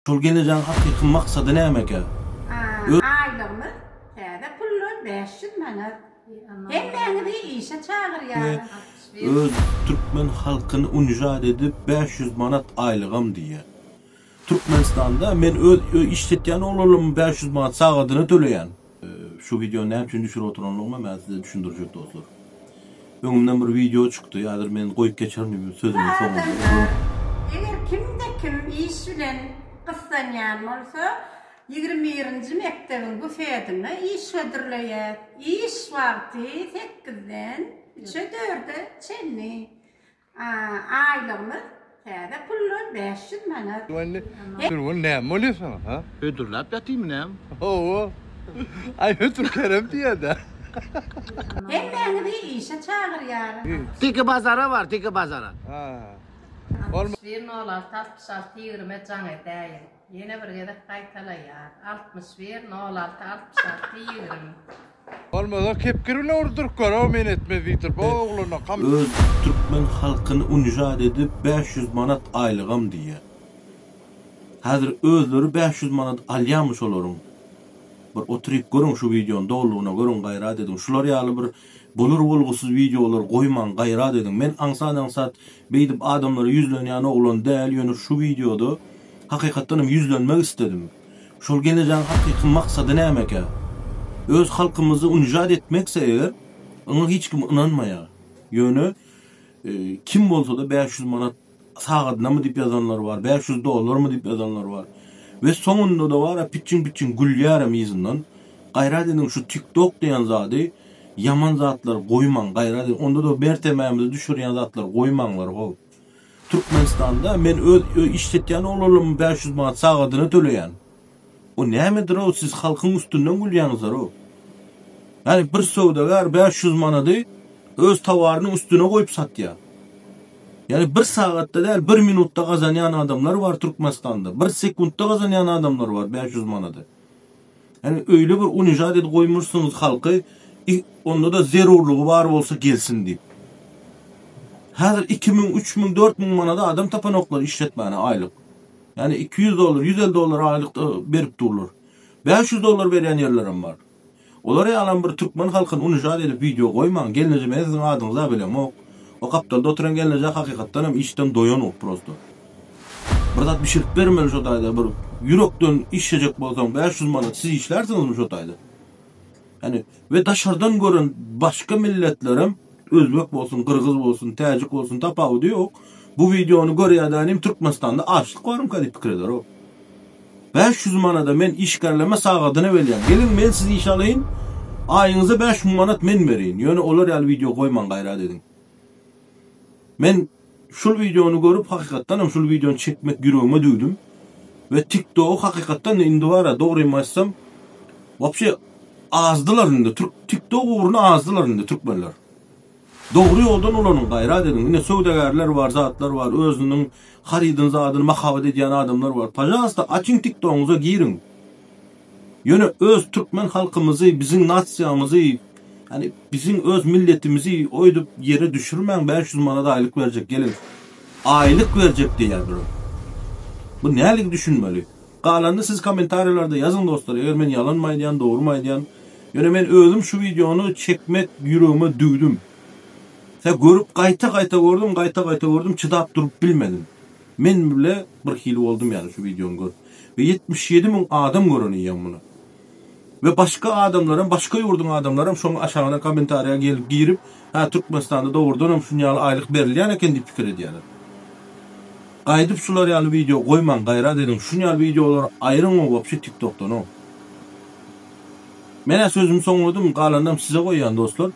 Şol gelnejeň hakyky maksady nämekä? Aýlygymyz täze puldan 500 manat. Hemmäňizi işe çagyrýaryn. Öz türkmen halkyny unijat edip 500 manat aýlygam diýýär. Türkmenistanda men öz işletýän oglanlaryma 500 manat sagadyna töleýän. Şu wideony näme üçin düşürip oturanlygymy men size düşündirjek dostlar. Öňümden bir wideo çykdy, häzir men goýup geçerin sözümiň soňunda. Adamlar, eger kimde-kim iş bilen gyssanýan bolsa, 21-nji mekdebiň bufedinde iş hödürleýär. Iş wagty sekizden üçe-dörde çenli. Aýlygymyz täze puldan 500 manat. Türgen näme bolýar saňa, ha? Hödürläp ýatymy näme? Hawa. Aý hödür kerem diýýä-dä. Hemmäňizi işe çagyrýaryn. Teke bazara bar, teke bazara. Ha. 61 06 66 20 jaň edäýiň. Ýene bir gezek gaýtalaýar. 61 06 66 20. Bolmasa kepgir bilen urduryp gör-ow men etmez diýdirip o oglana kam. Öz türkmen halkyny unijat edip 500 manat aýlygam diýýär. Häzir özleri 500 manat alýarmy şolaryň? Bir oturyp görüň şu wideony dolulygyna görüň gaýrat ediň. Şular ýaly bir bolar bolgusyz wideolary goýmaň gaýrat ediň. Men aňsat aňsat beýdip adamlara ýüzlenýän oglan däl ýöne şu wideoda hakykatdan hem ýüzlenmek isledim. Şol gelnejeň hakyky maksady nämekä? Öz halkymyzy unijat etmekse eger, oňa hiç kim ynanmaýar. Ýöne kim bolsa-da 500 manat sagadynamy diýip ýazanlar bar, 500 dollarmy diýip ýazanlar bar. We soňunda-da bar-a pitjiň-pitjiň gülýärem yzyndan. Gaýrat ediň şu TikTok diýen zady ýaman zatlar goýmaň, gaýrat ediň. Onda-da mertebämizi düşürýän zatlar goýmaňlar how. Türkmenistanda men öz işletýän oglanlaryma 500 manat sagadyna töleýän. O nämedir-ow siz halkyň üstünden gülýäňizler-ow. Ýani bir söwdagär 500 manady öz towarynyň üstüne goýup satýar. Ýani bir sagatda däl, bir minutda gazanýan adamlar bar Türkmenistanda. Bir sekuntda gazanýan adamlar bar 500 manady. Ýani öýle bir unižat edip goýmuşsyňyz halky, onda-da zerurlygy bar bolsa gelsin diýip. Häzir 2000, 3000, 4000 manada adam tapanoklar işletmäne aýlyk. Ýani 200 dollar, 150 dollar aýlyk berip durlar. 500 dollar berýän ýerlerem bar. Olar ýalam bir türkmen halkyny unižat edip wideo goýmaň. Gelneje men siziň adyňyza bilemok. O gapdalda oturan gelneje hakykatdan hem işden doýanok prosto. Bir zat bişirip bermeli şo taýda bir ýürekden işlejek bolsaň 500 manat siz işlärsiňizmi şo taýda? Ýani we daşardan gören başga milletlerem özbek bolsun, gyrgyz bolsun, täjik bolsun tapawudy ýok. Bu wideony görýädänim Türkmenistanda açlyk barmyka diýip pikir eder o. 500 manada men işgärleme sagadyna belýän. Geliň men sizi işe alaýyn. Aýyňyza 5000 manat men bereýin. Ýöne olar ýaly wideo goýmaň gaýrat ediň. Men şul wideony görüp hakykatdan hem şul wideony çekmek ýüregime düwdüm. We TikTok hakykatdan da indi bara dogrymy aýtsam wapşe azdylar indi Türk TikTok ugruna azdylar indi türkmenler. Dogry ýoldan ulanyň gaýrat ediň. Ine söwdagärler bar, zatlar bar, özüniň harydyny zadyny mahabat edýän adamlar bar. Pažalsta açyň TikTogyňyza giriň. Ýöne öz türkmen halkymyzy, biziň nasiýamyzy, ýani biziň öz milletimizi oýdup ýere düşürmäň 500 manat aýlyk berjek geliň. Aýlyk berjek diýýär bir. Bu nälik düşünmeli? Galanyny siz kommentariýalarda ýazyň dostlar, eger men ýalanmy aýdýan, dogrymy aýdýan. Ýöne men özüm şu wideony çekmek ýüregime düwdüm. Sä görüp gaýta-gaýta gördüm, gaýta-gaýta gördüm, çydap durup bilmedim. Men bile bir hili boldum ýaly şu wideony görüp. We 77 müň adam gören eýýäm muny. We başga adamlaram, başga ýurduň adamlaram şoň aşagyna kommentariýa gelip girip, hä Türkmenistanda dogrudanam şun ýaly aýlyk berilýän eken diýip pikir edýärler. Gaýdyp şular ýaly wideo goýmaň gaýrat ediň şun ýaly wideolary aýryň o wapşe tiktokdan o. Menä sözümi soňladym galanynam size goýýan dostlar.